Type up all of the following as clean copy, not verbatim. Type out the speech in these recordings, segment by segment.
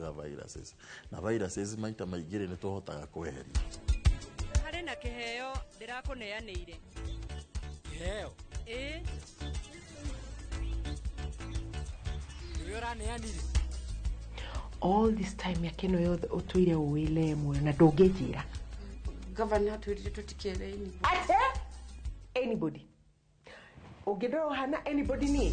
ũrehaga viruses, na viruses maita maingĩ rĩ, nĩ tũhotaga kweheria. Harĩ na kĩheo ndĩrakũneanĩire. Kĩheo? Ĩĩ. Nĩwe ũraneanire? All this time, mĩaka ĩno yothe ũtũire ũĩ muoyo na ndũngĩnjĩra. Gavana atwĩrire tũtikere anybody. Ate anybody ũngĩndora ũhana anybody niĩ.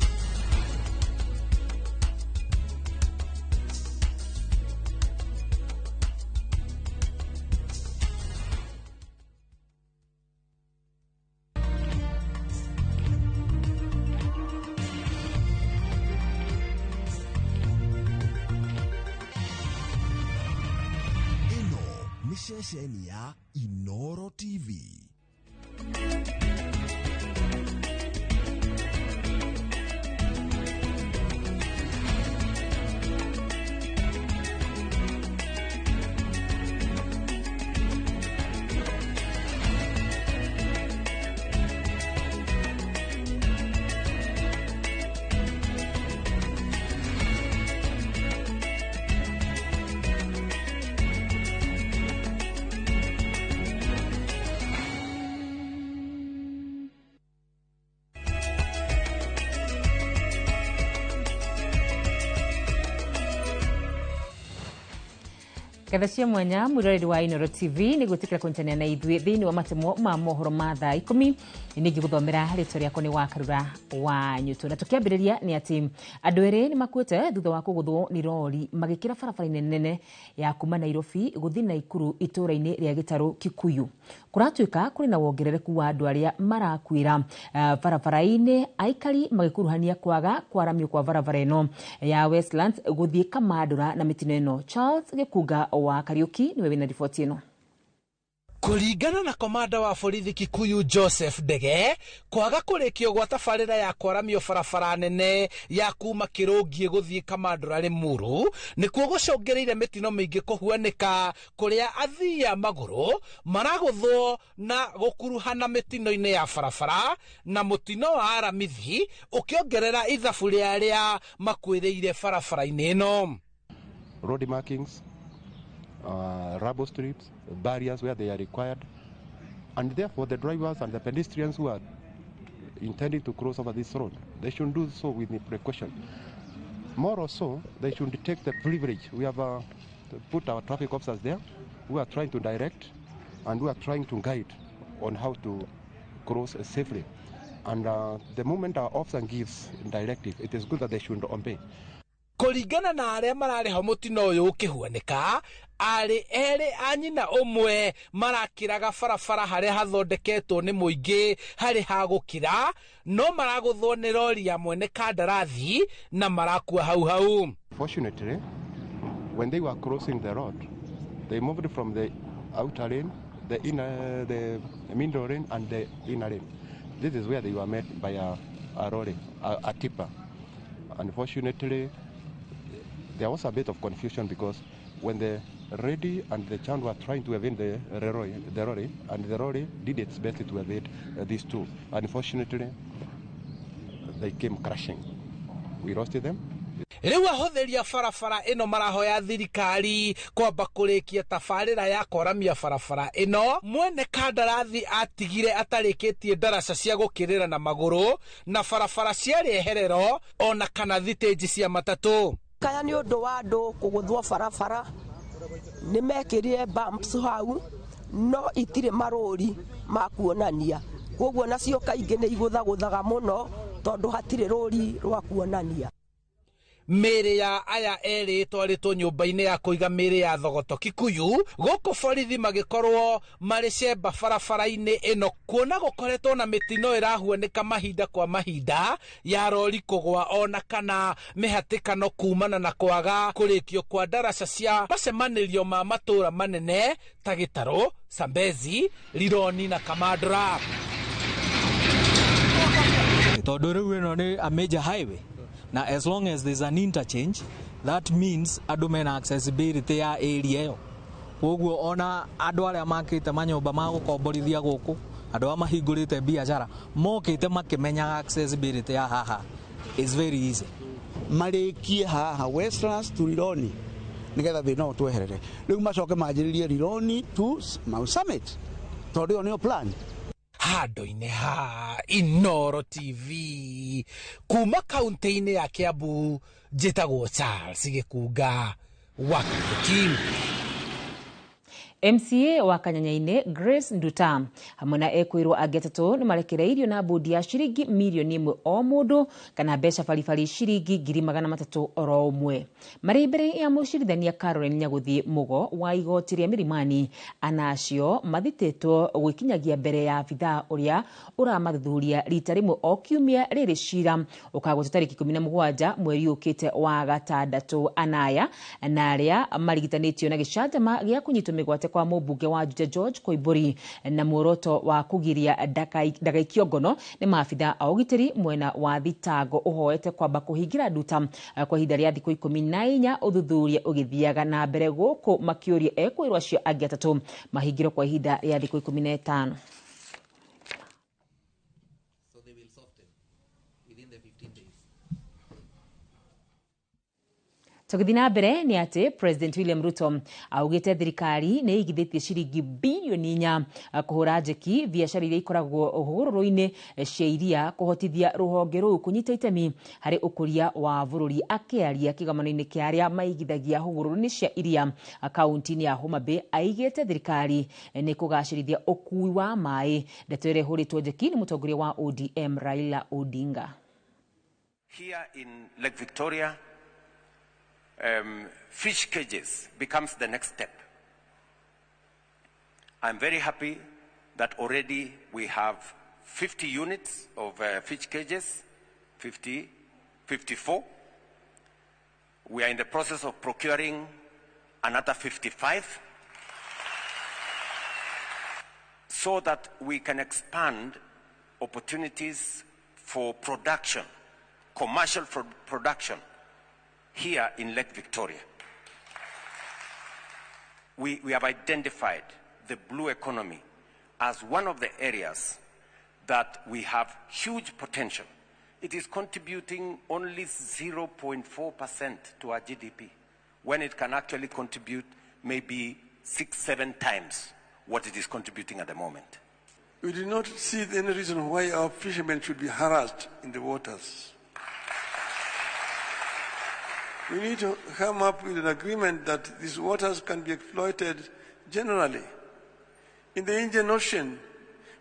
Ĩno nĩ ceceni ya Inoro TV. Ngatha cia mwanya mwiroreri wa Inoro TV nĩ gwĩtĩkĩra kũnyitanĩra na ithuĩ thĩinĩ wa matemo ma mohoro ma thaa 10. Nĩ ngĩgũthomera, rĩtwa rĩakwa nĩ wa Karura wa Nyutu. Na tũkĩambĩrĩria nĩ atĩ andũ erĩ nĩ makuĩte thutha wa kũgũthwo nĩ rori magĩkĩra barabara-inĩ nene ya kuma Nairobi gũthiĩ Naikuru itũũra-inĩ rĩa Gĩtarũ, Kikuyu. Kũratuĩka kũrĩ na wongerereku wa andũ arĩa marakuĩra barabara-inĩ, aikari magĩkuruhania kwaga kwaramio kwa barabara ĩno ya Westlands gũthiĩ Kamandũra na mĩtino ĩno. Charles Gĩkunga wa Kariũki nĩwe wĩna riboti ĩno. Kũringana na komanda wa borithi Kikuyu Joseph Ndege, kwaga kũrĩkio gwa tabarĩra ya kwaramio barabara nene ya kuma Kĩrũngiĩ gũthiĩ Kamandũra Limuru nĩkuo gũcũngĩrĩire mĩtino mĩingĩ kũhuanĩka, kũrĩa athii a magũrũ maragũthwo na gũkuruhana mĩtino-inĩ ya barabara, na mũtino wa Aramithi ũkĩongerera ithabu rĩa arĩa makuĩrĩire barabara-inĩ ĩno. Road markings, rubble strips, barriers where they are required, and therefore the drivers and the pedestrians who are intending to cross over this road, they should do so with precaution. More also, they should take the privilege. We have put our traffic officers there who are trying to direct and who are trying to guide on how to cross safely. And the moment our officer gives directive, it is good that they should obey. Kũringana na arĩa mararĩ ho mũtino ũyũ ũkĩhuanĩka, arĩ erĩ a nyina ũmwe marakĩraga barabara harĩa hathondeketwo nĩ mũingĩ harĩ ha gũkĩra, no maragũthwo nĩ rori ya mwene kandarathi na marakua hau hau. Fortunately, when they were crossing the road, they moved from the outer lane, the inner, the middle lane, and the inner lane. This is where they were met by a lorry, a tipper. Unfortunately, there was a bit of confusion because when the lady and the child were trying to evade the lorry, and the lorry did its best to evade these two. Unfortunately, they came crashing. We lost them. Rĩu ahũthĩri a barabara ĩno marahoya thirikari kwamba kũrĩkia tabarĩra ya kwaramia barabara ĩno mwene kandarathi atigire atarĩkĩtie ndaraca cia gũkĩrĩra na magũrũ na barabara cia rĩeherero ona kana thitĩnji cia matatũ. Kaya nĩ ũndũ wa andũ kũgũthwo barabara, nĩ mekĩrire bumps hau no itirĩ marũri ma kuonania, koguo nacio kaingĩ nĩ igũthagũthaga mũno tondũ hatirĩ rũri rwa kuonania. Mĩĩrĩ ya aya erĩ ĩtwarĩtwo nyũmba-inĩ ya kũiga mĩĩrĩ ya Thogoto, Kikuyu, gũkũ borithi magĩkorwo marĩ cemba barabara-inĩ ĩno, kuona gũkoretwo na mĩtino ĩrahuanĩka mahinda kwa mahinda ya rori kũgwa ona kana mĩhatĩkano kumana na kwaga kũrĩkio kwa ndaraca cia macemanĩrio ma matũũra manene ta Gĩtarũ, Sambezi, Rironi na Kamandũra. Tondũ rĩu ĩno nĩ a major highway, na as long as there's an interchange, that means andũ mena accessibility ya area ĩyo. Koguo ona andũ arĩa makĩte manyũmba ma gũkomborithia gũkũ, andũ arĩa mahingũrĩte biacara mokĩte makĩmenyaga accessibility ya haha is very easy. Marĩkie haha Westlands to Rironi. Nigetha thina utweherere. Riu macoke manjiririe Rironi to Mau Summit. Tondu iyo niyo plan. Handũ-inĩ ha Inoro TV kuma kaunti-inĩ ya Kiambu, njĩtagwo Charles Gĩkunga wa Kariuki. MCA wa Kanyanya-inĩ Grace Nduta hamwe na ekwĩrwo angĩ atatũ nĩ marekereirio na bodi ya ciringi mirioni 1 o mũndũ kana mbeca baribari ciringi 300,000 oro ũmwe. Marĩ mbere ya mũcirithania Caroline Nyaguthii Mugo wa igoti rĩa Milimani, ana acio mathitĩtwo gwĩkinyagia mbere ya abithaa ũrĩa ũramathuthuria rita rĩmwe o kiumia rĩrĩ cira ũkagwetwo tarĩki 17 mweri ũkĩte wa gatandatũ. Anaya na arĩa marigitanĩtio na gĩcanjama gĩa kũnyitwo mĩgwate kwa mũmbunge wa Juja George Koimburi na muoroto wa kũgiria ndagaikio ngono nĩ maabithaa a ũgitĩri mwena wa thitango ũhoete kwamba kũhingĩra Nduta kwa ihinda rĩa thikũ 14 ũthuthuria ũgĩthiaga na mbere gũkũ makĩũria ekwĩrwo acio angĩ atatũ mahingĩrwo kwa ihinda rĩa thikũ 15. So they will soften within the 15 days. Tũgĩthiĩ na mbere nĩ atĩ President William Ruto augĩte thirikari nĩ ĩigithĩtie ciringi bilioni 4 kũhũra njeki biacara iria ikoragwo hũgũrũrũ-inĩ cia iria kũhotithia rũhonge rũu kũnyita itemi harĩ ũkũria wa bũrũri. Akĩaria kĩgomano-inĩ kĩa arĩa maigithagia hũgũrũrũ-inĩ cia iria kaunti-inĩ ya Homa Bay, aigĩte thirikari nĩ kũgacĩrithia ũkui wa maĩ. Ndeto ĩrĩa ĩhũrĩtwo njeki nĩ mũtongoria wa ODM Raila Odinga. Here in Lake Victoria, fish cages becomes the next step. I'm very happy that already we have 50 units of fish cages, 50, 54. We are in the process of procuring another 55 so that we can expand opportunities for production, commercial production here in Lake Victoria. We have identified the blue economy as one of the areas that we have huge potential. It is contributing only 0.4% to our GDP, when it can actually contribute maybe 6-7 times what it is contributing at the moment. We do not see any reason why our fishermen should be harassed in the waters. We need to come up with an agreement that these waters can be exploited generally. In the Indian Ocean,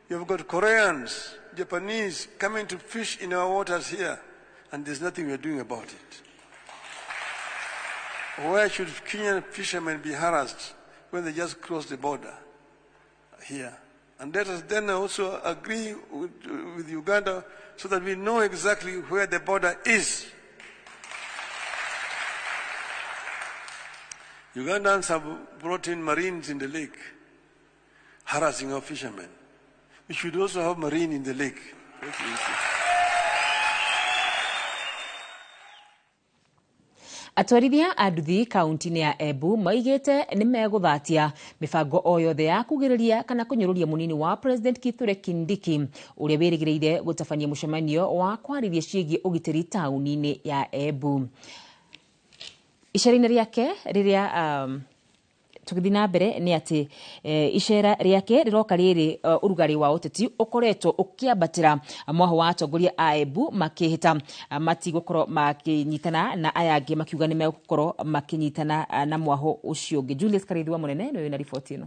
you've got Koreans, Japanese coming to fish in our waters here, and there's nothing we're doing about it. Why should Kenyan fishermen be harassed when they just cross the border here? And let us then also agree with Uganda so that we know exactly where the border is. Ugandans have brought in marines in the lake, harassing our fishermen. We should also have marine in the lake. Atwarithia a nduthi kaunti-inĩ ya Embu maigĩte nĩ megũthatia mĩbango o yothe ya kugĩrĩria kana kũnyũrũria mũnini wa President Kithure Kindiki ũrĩa wĩrĩgĩrĩire gũtabania mũcemanio wa kwarĩria ciĩgiĩ ũgitĩri taũni-inĩ ya Embu. Icera-inĩ rĩake rĩrĩa tũgĩthiĩ na mbere nĩ atĩ icera rĩake rĩroka rĩrĩ ũrugarĩ wa ũteti ũkoretwo ũkĩambatĩra mwaho wa atongoria a Embu makĩhĩta matigũkorwo makĩnyitana na aya angĩ makiuga nĩ megũkorwo makĩnyitana na mwaho ũcio ũngĩ. Julius Karĩthi wa Mũnene nĩwe wĩna riboti ĩno.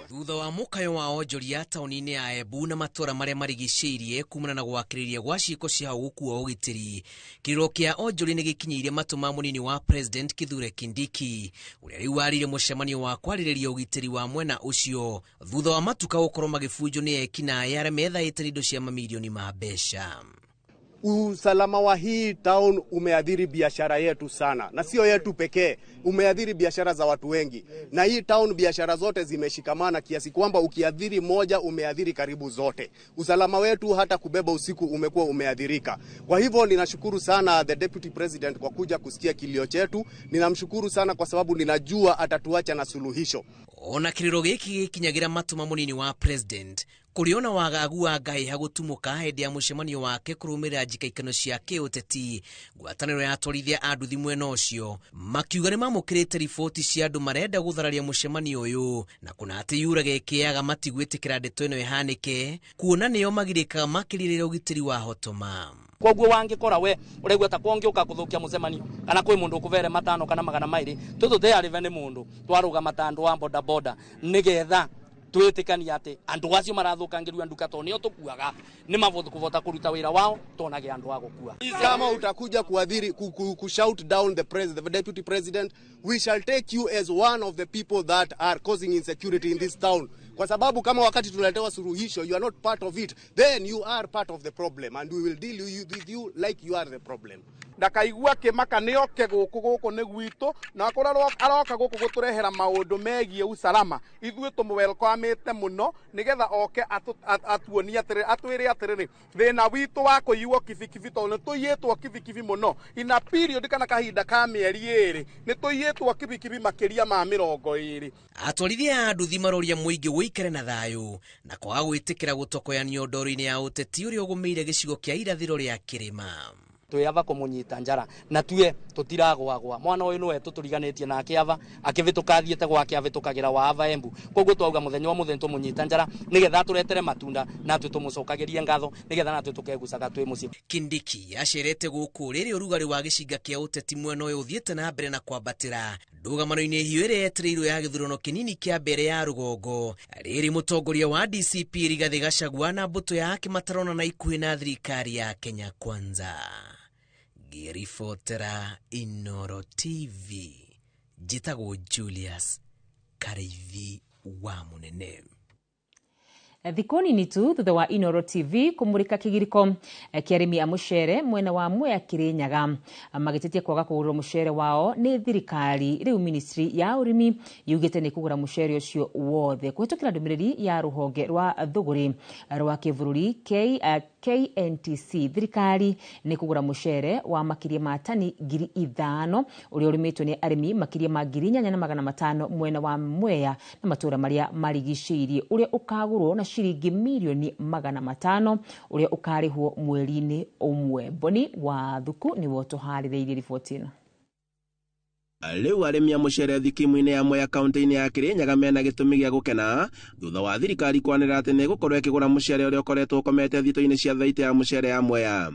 Thutha wa mũkayo wa onjoria taũni-inĩ ya Embu na matũra marĩa marigicĩirie kumana na gwakĩrĩria gwa ciĩko cia gũkua ũgitĩri, kĩrĩro kĩa onjoria nĩ gĩkinyĩire matũ ma mũnini wa President Kithure Kindiki ũrĩa rĩu warĩire mũcemanio wa kwarĩrĩria ũgitĩri wa mwena ũcio thutha wa matuka gũkorwo magĩbunjwo nĩ ekinaĩ arĩa methaĩte indo cia mamirioni ma mbeca. Usalama wa hii town umeadhiri biashara yetu sana, na sio yetu pekee, umeadhiri biashara za watu wengi. Na hii town biashara zote zimeshikamana kiasi kwamba ukiadhiri moja umeadhiri karibu zote. Usalama wetu hata kubeba usiku umekuwa umeadhirika. Kwa hivyo ninashukuru sana the Deputy President kwa kuja kusikia kilio chetu. Ninamshukuru sana kwa sababu ninajua atatuacha na suluhisho. Ona kiriro giki gikinyagira matuma munini wa President Kũrĩ ona wagagu wa ngahĩha gũtumũka hĩndĩ ya mũcemanio wake kũrũmĩrĩra njikaikano cia kĩũteti. Ngwatanĩro ya atwarithia a nduthi mwena ũcio makiuga nĩmamũkĩrĩte riboti cia andũ marenda gũthararia mũcemanio ũyũ, na kũna atĩ yuraga ĩkĩaga matigwĩtĩkĩra ndeto ĩno ĩhanĩke, kuona nĩo magirĩkaga makĩria rĩrĩa ũgitĩri wahotoma. Koguo wangĩkora we ũraigua ta kũngĩũka kũthũkia mũcemanio kana kwĩ mũndũ ũkũvere 5 kana 200 tũtũtearĩve nĩ mũndũ twarũgama ta andũ a boda boda nĩgetha twĩtĩkania atĩ andũ acio marathũkangĩrua nduka tondũ nĩo tũkuaga nĩ mavota kũruta wĩra wao tonage andũ a gũkua. Kama utakuja kuadhiri ku shout down the president, the deputy president, we shall take you as one of the people that are causing insecurity in this town, kwa sababu kama wakati tunaletewa suluhisho you are not part of it, then you are part of the problem and we will deal with you like you are the problem. Ndakaigua kĩmaka nĩ oke gũkũ gũkũ nĩ gwitũ, na akorwo aroka gũkũ gũtũrehera maũndũ megiĩ usalama, ithuĩ tũmũwelcomĩte mũno nĩgetha oke atuonie atĩrĩrĩ, atwĩre atĩrĩrĩ, thĩna witũ wa kũiywo kibikibi, tondũ nĩ tũiyĩtwo kibikibi mũno ina period kana kahinda ka mĩeri 2 nĩ tũiyĩtwo kibikibi makĩria ma 20. Atwarithia a nduthi maroria mũingĩ wĩikare na thayũ na kwaga gwĩtĩkĩra gũtokoyanio ndoro-inĩ ya ũteti ũrĩa ũgũmĩire gĩcigo kĩa irathĩro rĩa kĩrĩma. Twĩ ava kũmũnyita njara na tue tũtiragwagwa mwana ũyũ nĩwe tũtũriganĩtie nake ava akĩvĩtũka athiĩte gwake avĩtũkagĩra wa ava Embu. Koguo twauga mũthenya wa mũthenya tũmũnyita njara nĩgetha atũretere matunda natwe tũmũcokagĩrie ngatho nĩgetha natwe tũkegucaga twĩ mũciĩ. Kindiki acerete gũkũ rĩrĩa ũrugarĩ wa gĩcinga kĩa ũteti mwena ũyũ ũthiĩte na mbere na kwambatĩra ndũgamano-inĩ hiũ ĩrĩa yetereirwo ya gĩthurano kĩnini kĩa mbere ya rũgongo, rĩrĩ mũtongoria wa DCP Rigathĩ Gachagua na mbũtũ yake matarona na ikuhĩ na thirikari ya Kenya Kwanza. Ngĩribotera Inoro TV, njĩtagwo Julius Karĩithi wa Mũnene. Thikũ nini tu thutha wa Inoro TV kũmũrĩka kĩgirĩko kĩa arĩmi a mũcere mwena wa Mwea Kĩrĩnyaga magĩtetia kwaga kũgũrĩrwo mũcere wao nĩ thirikari, rĩu ministry ya ũrĩmi yugĩte nĩ kũgũra mũcere ũcio wothe kũhĩtũkĩra ndũmĩrĩri ya rũhonge rwa thũgũrĩ rwa kĩbũrũri KNTC. Thirikari nĩ kũgũra mũcere wa makĩria ma tani 5,000 ũrĩa ũrĩmĩtwo nĩ arĩmi makĩria ma 8,500 mwena wa Mwea na matũũra marĩa marigicĩirie, ũrĩa ũkagũrwo na ciringi mirioni 500 ũrĩa ũkarĩhwo mweri-inĩ ũmwe. Boni wa Thuku nĩwe ũtũharĩrĩirie riboti ĩno. Rĩu arĩmi a mũcere thikimu-inĩ ya Mwea kaunti-inĩ ya Kĩrĩnyaga mena gĩtũmi gĩa gũkena thutha wa thirikari kwanĩrĩra atĩ nĩ ĩgũkorwo ĩkĩgũra mũcere ũrĩa ũkoretwo ũkomete thito-inĩ cia thaitĩ ya mũcere ya Mwea.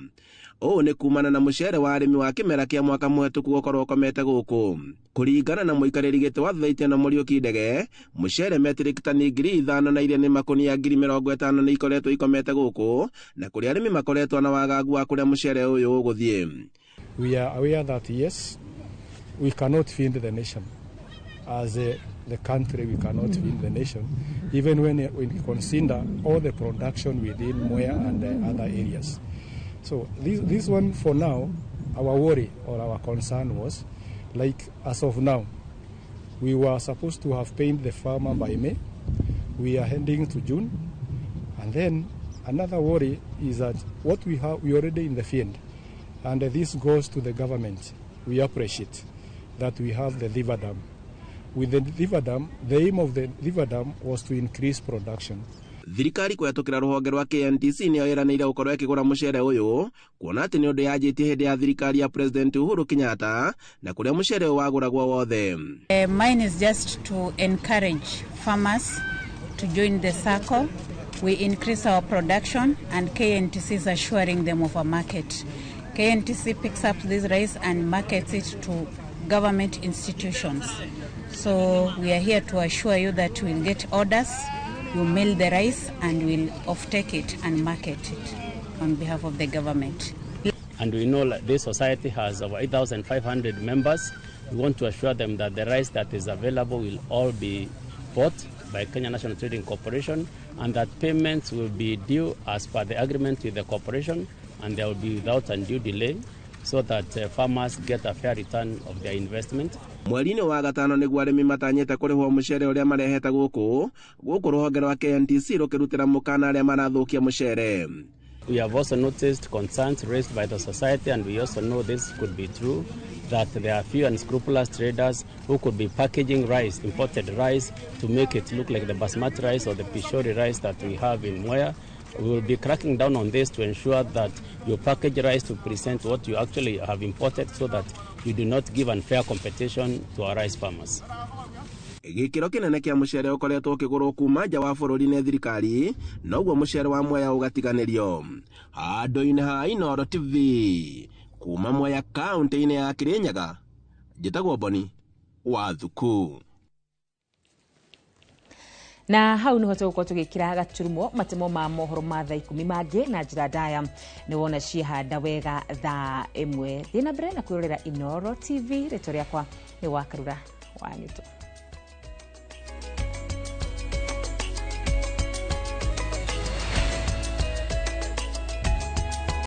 Ũũ nĩ kumana na mũcere wa arĩmi wa kĩmera kĩa mwaka mũhetũku gũkorwo ũkomete gũkũ. Kũringana na mũikarĩri gĩtĩ wa thaitĩ ĩno Mũriũki Ndege, mũcere metric tani 5,000 na iria nĩ makũnia 50,000 nĩ ikoretwo ikomete gũkũ, na kũrĩa arĩmi makoretwo na wagagu wa kũrĩa mũcere ũyũ ũgũthiĩ. We are aware that yes, we cannot feed the nation. As the country, we cannot feed the nation, even when we consider all the production within Mwea and other areas. So this one, for now, our worry or our concern was, like as of now, we were supposed to have paid the farmer by May. We are heading to June. And then another worry is that what we have, we already in the field. And this goes to the government. We appreciate that we have the Thiba Dam. With the Thiba Dam, the aim of the Thiba Dam was to increase production. Thirikari kũhetũkĩra rũhonge rwa KNTC nĩyo ĩranĩire gũkorwo ĩkĩgũra mũcere ũyũ, kuona atĩ nĩ ũndũ yanjĩtie hĩndĩ ya thirikari ya President Uhuru Kenyatta na kũrĩa mũcere ũyũ wagũragwo wothe. Mine is just to encourage farmers to join the circle. We increase our production and KNTC is assuring them of a market. KNTC picks up this rice and markets it to government institutions. So we are here to assure you that we'll get orders, you mill the rice and we'll offtake it and market it on behalf of the government. And we know that this society has over 8,500 members. We want to assure them that the rice that is available will all be bought by Kenya National Trading Corporation and that payments will be due as per the agreement with the corporation, and they will be without undue delay so that farmers get a fair return of their investment. Mweri-inĩ wa gatano nĩguo arĩmi matanyĩte kũrĩhwo mũcere ũrĩa marehete gũkũ gũkũ rũhonge rwa KNTC rũkĩrutĩra mũkana arĩa marathũkia mũcere. We have also noticed concerns raised by the society, and we also know this could be true, that there are few unscrupulous traders who could be packaging rice, imported rice, to make it look like the basmati rice or the pishori rice that we have in Mwea. We will be cracking down on this to ensure that you package rice to present what you actually have imported so that you do not give unfair competition to our rice farmers. Gĩkĩro kĩnene kĩa mũcere ũkoretwo ũkĩgũrwo kuma nja wa bũrũri nĩ thirikari, noguo mũcere wa Mwea ũgatiganĩrio. Handũ-inĩ ha Inooro TV kuma Mwea kaũntĩ-inĩ ya Kĩrĩnyaga, njĩtagwo Boni wa Thuku. Na hau niho tũgũkorwo tũgĩkĩra gaturumo matemo ma mohoro ma thaa 10 mangĩ na njĩra ndaya nĩ wona ciehanda wega thaa 1. Thiĩ na mbere na kwĩrorera Inooro TV. Rĩtwa rĩakwa nĩ Wakarura wa Nyũtũ.